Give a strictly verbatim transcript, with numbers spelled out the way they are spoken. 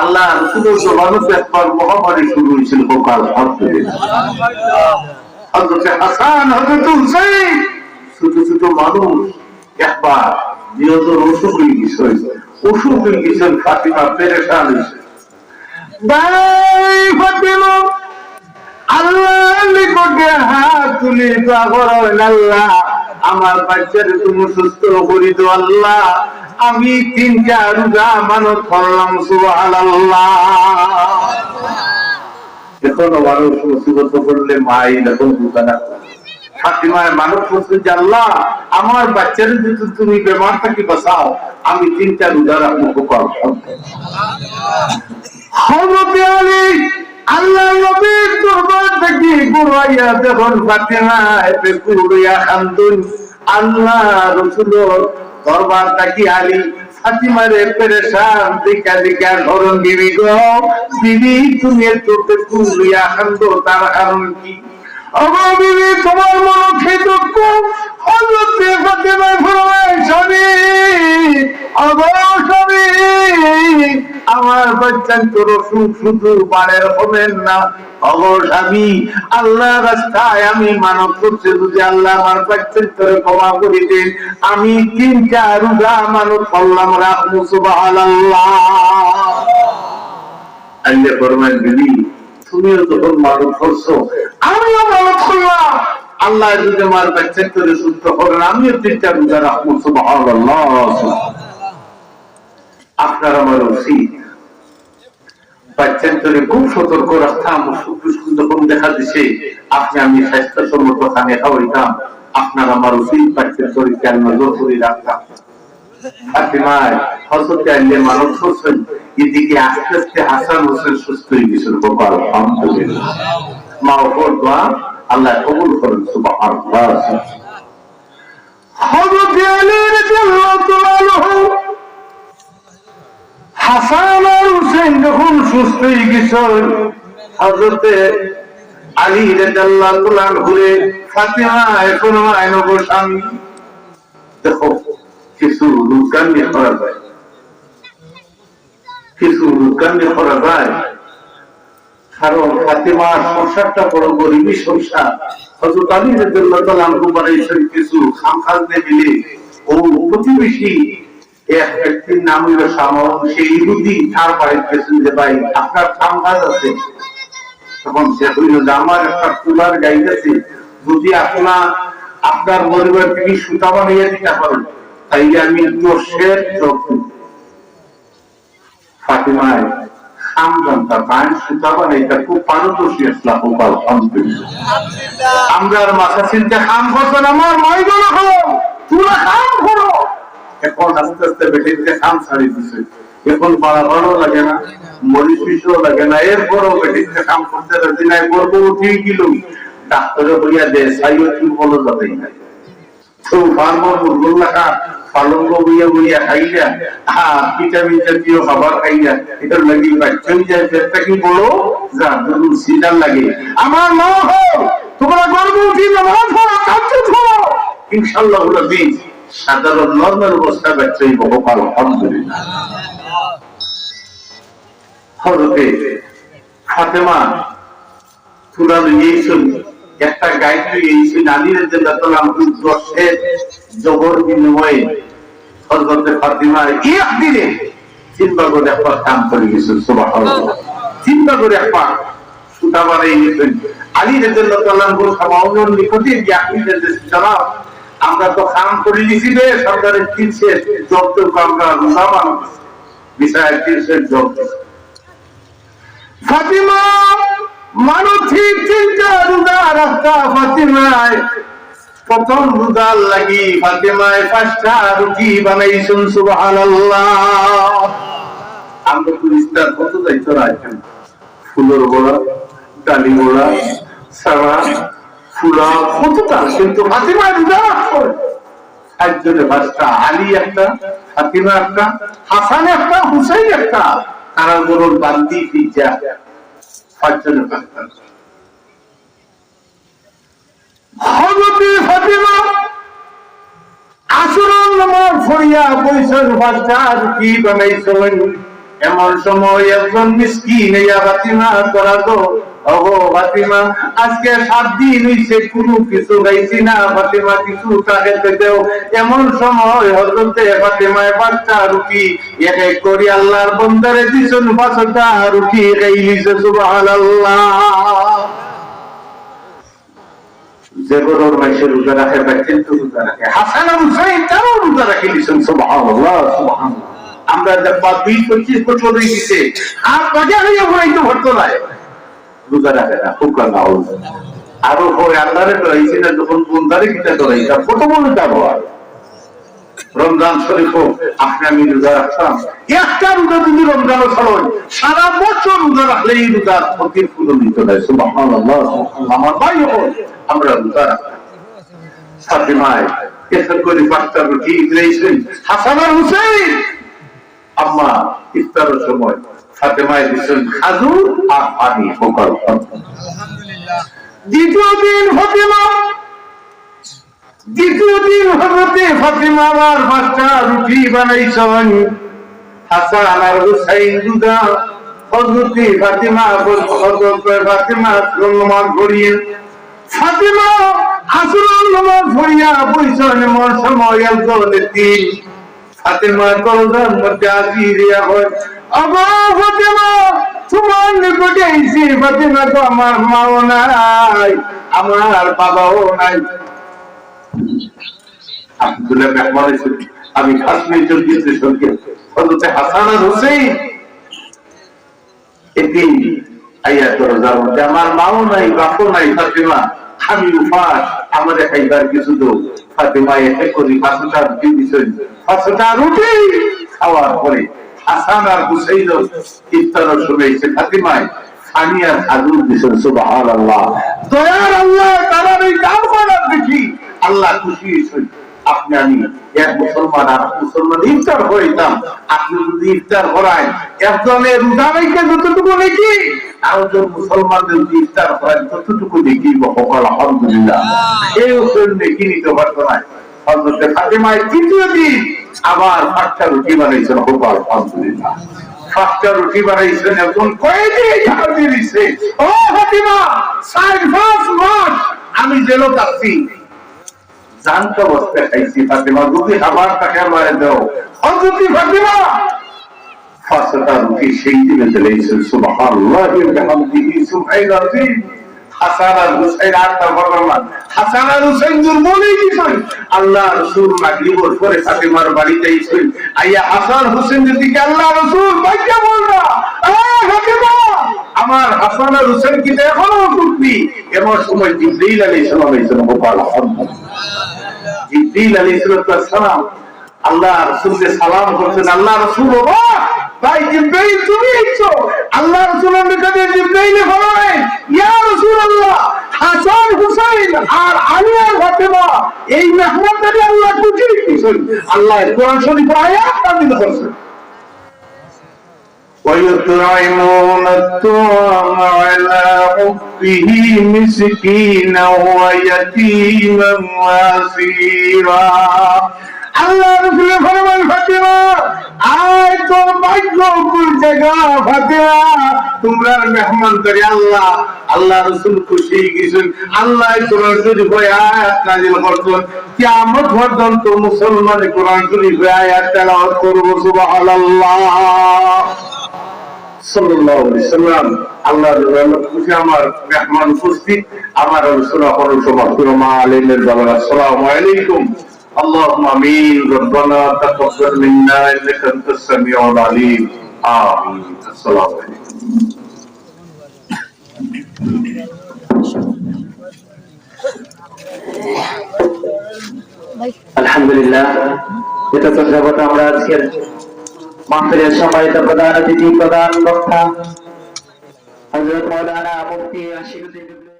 আল্লাহ রসুলর জমানাত একবার মহামারী শুরু হয়েছিল, কও আলহামদুলিল্লাহ। হযরতে হাসান, হযরতে হুসাইন, ছোট ছোট মানুষ, একবার নিহত অসুখ হয়ে গেছে, অসুখ হয়ে গেছেন, ফাতিমা পেরেশান হয়েছে। ভাই ফাতিমা, আল্লাহর নিকটে হাত তুলি দোয়া করো, "আল্লাহ, আমার বাচ্চারে তুমি সুস্থ করি দাও আল্লাহ, আমি তিনটা রোজা আমানত করলাম।" সুবহানাল্লাহ। এখন মানুষ মুসিবত পড়লে মা এরকম রোজা রাখে। ফাতিমায় মানত করছে যে, "আল্লাহ, আমার বাচ্চারে যদি তুমি বেমার থাকি বাঁচাও, আমি তিনটা রোজা রাখবো।" কও আলহামদুলিল্লাহ। হযরতে আলী আল্লাহর নবীর দরবার থাকি ঘুরাইয়া যখন ফাতিমায় বেকুল হইয়া কান্দইন, আল্লাহ রসুলর দরবার থাকি আলী ফাতিমারে পেরেশান দেখিয়া জিজ্ঞাসা করইন, "বিবি গো, বিবি, তুমি এত বেকুল হইয়া কান্দো, তার কারণ কি?" "ওগো বিবি, তোমার মনে কি দুঃখ?" হযরতে ফাতিমায় ফরমায়, "স্বামী, ওগো স্বামী, আমার বাচ্চাইন্তর অসুখ শুধু বাড়ের, কমের না। ওগো স্বামী, আল্লাহর রাস্তায় আমি মানত করছি, যদি আল্লাহ আমার বাচ্চাইন্তরে ক্ষমা করি দেন, আমি তিনটা রোজা মানত করলাম, রাখমু।" সুবহানাল্লাহ। আল্লাহ ফরমাইন, "বিবি, তুমিও যখন মানত করছো, আমিও মানত করলাম, আল্লাহ যদি আমার বাচ্চাইন্তরে সুস্থ করেন, আমিও তিনটা রোজা রাখমু।" সুবহানাল্লাহ। আপনার আমার উচিত বাচ্চাইন্তরে খুব সতর্ক রাখতাম, অসুখ বিসুখ যখন দেখা দিছে, আপনি আমি স্বাস্থ্যসম্মত খানা খাওয়াইতাম, আপনার আমার উচিত বাচ্চাইন্তরে খেয়াল নজর করি রাখতাম। ফাতিমায়, হযরতে আলী মানত করছেন, এদিকে আস্তে আস্তে হাসান হোসেন সুস্থ হয়ে গেছেন। কও আলহামদুলিল্লাহ। মা বাবার দোয়া আল্লাহ কবুল করেন। সুবহানাল্লাহ। হযরতে আলী রাদিয়াল্লাহু তাআলা আনহু, হাসান আর হুসেন যখন সুস্থ হয়ে গেছেন, হযরতে আলী রাদিয়াল্লাহু তাআলা আনহুরে ফাতিমায় ফরমাইন, "ওগো স্বামী।" দেখো, কিছু রোজগার নিয়ে করা যায়, কিছু রোজগার নিয়ে করা যায়। কারণ ফাতিমার সংসারটা বড় গরিবী সংসার। হযরত আলী রাদিয়াল্লাহু তাআলা আনহু বানাইছেন কিছু কাম কাজ নিয়ে মিলে, ও প্রতিবেশী এক ব্যক্তির নাম হইল শামাউন, সে ইহুদি, তার বাড়িত গেছেন যে, "ভাই, আপনার কাম কাজ আছে?" তখন সে কইল যে, "আমার একটা তুলার গাইত আছে, যদি আপনা-, আপনার পরিবার থেকে সুতা বানাইয়া দিতে পারেন, তাইলে আমি দশের জব দিব।" ফাতিমায় কাম জানতা, তাই সুতা বানাইতা খুব পারদর্শী আছলা। কও আলহামদুলিল্লাহ। আমরার মাথা চিন্তা কাম করছে না, আমার মাই বলো, "করো, তুলা কাম করো।" এখন আস্তে আস্তে বেটিন্তে কাম ছাড়ি দিছে। এখন বাড়াবাড়ও লাগে না, মরিচ পিসও লাগে না, এরপরও বেটিন্তে কাম করতে রাজি নাই। গর্ভবতী হয়ে গেল, ডাক্তারে বলিয়া দেয়, "সাইও চুল বলো যাবেই না।" তো ফার্মর মুরগর লাখা পালঙ্গ বইয়া বইয়া খাইলা, আর ভিটামিন জাতীয় খাবার খাইলা, এটার লাগি বাচ্চা হয়ে যায়, পেটটা কি বড়? যা, দুরুদ সিটার লাগে। আমার মা হো, তোমরা গর্ভবতী নামাজ পড়ো, তাহাজ্জুদ পড়ো। ইনশাআল্লাহ রাব্বি সাধারণ নরমাল অবস্থায় বাচ্চা হইব। কও আলহামদুলিল্লাহ। হযরতে ফাতেমা তুলা লইয়া আইছইন, একটা গাইত লইয়া আইছইন, আলী রাদিয়াল্লাহু তাআলা আনহু দশের জবর বিনিময়ে হযরতে ফাতিমা এক দিনে তিন ভাগর এক ভাগ কাম করি গেছইন। সুবহানাল্লাহ। তিন ভাগর এক ভাগ সুতা বানাই গেছইন। আলী রাদিয়াল্লাহু তাআলা আনহু শামাউনর নিকটে গিয়া কইলেন যে, "জনাব, আমরা তো কাম করি দিছি রে, সরকারের তিন সের জব তো আমরা রোজা মানব, বিষয়ে তিন সের জব।" ফাতিমা মানব ঠিক তিনটা রোজা রাখতা ফাতিমায়। প্রথম রোজার লাগি ফাতিমায় পাঁচটা রুটি বানাইছইন। সুবহানাল্লাহ। আমরা তো ইফতার কত যাইতো রাখেন, ফুলর বড়া, ডালি বড়া, সারা, ফুলা, কতটা, কিন্তু ফাতিমায় রোজা রাখছইন। একজনে পাঁচটা, আলী একটা, ফাতিমা একটা, হাসান একটা, হুসেন একটা, তারা বলুন বান্দি পিজ্জা, পাঁচজনে পাঁচটা। হযরতে ফাতিমা আসরের নামাজ পড়িয়া বইছইন, পাঁচটা রুটি বানাইছইন, এমন সময় একজন মিসকিন আইয়া ফাতিমা করা তো, "ওগো ফাতিমা, আজকে সাত দিন অইছে কুনু কিছু খাইছি না, ফাতিমা কিছু তাকে দেও।" এমন সময় হযরতে ফাতিমায় পাঁচটা রুটি এক এক করি আল্লাহর বন্দারে দিছইন, পাঁচটা রুটি খাইলিছে। সুবহানাল্লাহ। যে ঘরর মাইনষে রোজা রাখে, বাচ্চাইন্তে রোজা রাখে, হাসান আর হুসাইন তারাও রোজা রাখিলিছইন। সুবহানাল্লাহ, সুবহানাল্লাহ। আমরা যে পাঁচ, বিশ, পঁচিশ বছর অই গেছে, হাত বাজা অইয়া ঘুরাইতে পারতো না, রোজা রাখে না, খুব কান্না হল। আরো কয়, "আল্লাহরে ডরাইছি না, যখন বন্দারে কিতা ডরাইতাম, কত বড় জানোয়ার।" রমজান শরীফও আপনি আমি রোজা রাখতাম, একটা রোজা যদি রমজানও ছাড়া অয়, সারা বছর রোজা রাখলে এই রোজার ক্ষতির কোনো নিত নাই। সুবহানাল্লাহ, সুবহানাল্লাহ। আমার ভাই অকল, আমরা রোজা রাখতাম। ফাতিমায় এক এক করি পাঁচটা রুটি দিলাইছইন হাসান আর হুসাইন। আম্মা ইফতারর সময় ফাতিমায় দিছইন খাজুর আর পানি। দ্বিতীয় দিন ফাতিমা দ্বিতীয় দিন হযরতে ফাতিমা আবার পাঁচটা রুটি বানাইছইন। হাসান আর হুসাইন দুইজন, হযরতে ফাতিমা, হযরতে ফাতিমা আসরর নামাজ পড়িয়া, ফাতিমা আসরর নামাজ পড়িয়া বইছইন, এমন সময় একজন এতিম ফাতিমা দরজার মধ্যে হাজির অইয়া কয়, "ওগো ফাতিমা, তুমার নিকটে আইছি ফাতিমা গো, আমার মাও নাই, আমার বাবাও নাই।" আব্দুল্লাহ মেহমান অইছে, আমি খাস মেহমান দিতে সঙ্গে হযরতে হাসান আর হুসেন এতিম আইয়া দরজার মধ্যে, "আমার মাও নাই, বাপও নাই, ফাতিমা, আমি উপাস, আমারে খাইবার কিছু দেও।" ফাতিমা এক এক করি পাঁচটা রুটি দিছইন। পাঁচটা রুটি খাওয়ার পরে হাসান আর হুসেন ইফতারর সময় আইছে, ফাতিমায় পানি আর খাজুর দিছইন। সুবহানাল্লাহ। দয়ার আল্লাহ, তারার এই দান করার দেখি আল্লাহ খুশি অইছইন। আপনি আমি এক মুসলমান আর এক মুসলমান ইফতার করাইতাম, আপনি যদি ইফতার করাইন, একজনে রোজা রাখে যতটুকু নেকি, আর একজন মুসলমানরে যদি ইফতার করাইন ততটুকু নেকি, বা কপাল আলহামদুলিল্লাহ। কেউ কেউ নেকি নিতে পারতো না। হযরতে ফাতিমায় তৃতীয় দিন আবার পাঁচটা রুটি বানাইছইন, কপাল আলহামদুলিল্লাহ। পাঁচটা রুটি বানাইছইন, একজন কয়েদি হাজির অইছে, "ও ফাতিমা, চার পাঁচ মাস আমি জেলো থাকছি, জান অবস্থায় খাইছি, ফাতিমা, যদি খাবার থাকে আমারে দেও।" হযরতে ফাতিমা পাঁচটা রুটি সেই দিনে দিলাইছইন। সুবহানাল্লাহি ওয়া বিহামদিহি, সুবহানাল আযীম। হাসান আর হুসেন আর তা পারলাম না। হাসান আর হুসেন দুর্বল অই গেছইন। আল্লাহ রসুল মাগরিবর পরে ফাতিমার বাড়িত আইছইন। আইয়া হাসান হুসেন দিকে, "আল্লাহ রসুল, বাইচ্চা বলবা, এ ফাতিমা, আমার হাসান আর হুসেন কিতা এখনো উঠুকনি?" এমন সময় জিবরিল আলাইহিস সালাম আইছইন। কপাল আলহামদুলিল্লাহ। জিবরিল আলাইহিস সালাম আল্লাহ রসুলরে সালাম করছইন, "আল্লাহ রসুল, বাবা, ভাই জিব্রাইল, তুমি আইছো?" আল্লাহ রসুলর নিকটে জিব্রাইলে ফরমায়, "ইয়া রাসূলুল্লাহ, হাসান, হুসাইন আর আলী আর ফাতেমা, এই মেহমানদারি আল্লাহ খুশি অইছইন।" আল্লাহ কোরআন শরীফ আয়াত নাযিল করছইন। ويطعمون الطعام على حبه مسكينا ويتيما وأسيرا। আল্লাহ রসুলে ফরমান, "ফাতেমা, আয় তোর ভাগ্য খুলছে গো ফাতেমা, তোমরার মেহমানদারি আল্লাহ।" আল্লাহ রসুল খুশি অই গেছইন। আল্লাহ কোরআন শরীফ আয়াত নাযিল করছইন। কিয়ামত পর্যন্ত মুসলমানে কোরআন শরীফ আয়াত তেলাওয়াত করবো। সুবহানাল্লাহ। সাল্লাল্লাহু আলাইহি সাল্লাম। আল্লাহ রসুল খুশি, আমার মেহমান উপস্থিত, আমার আলোচনা করার সময় মা আলিমের বাবা, আসসালামু আলাইকুম। اللهم آمين. ربنا تقبل منا إنك أنت السميع العليم. آمين. السلام عليكم. আলহামদুলিল্লাহ, এতক্ষণ যাবত আমরা আজকের মাহফিলের সম্মানিত প্রধান অতিথি, প্রধান বক্তা হযরত মাওলানা মুফতি আশিকুদ্দিন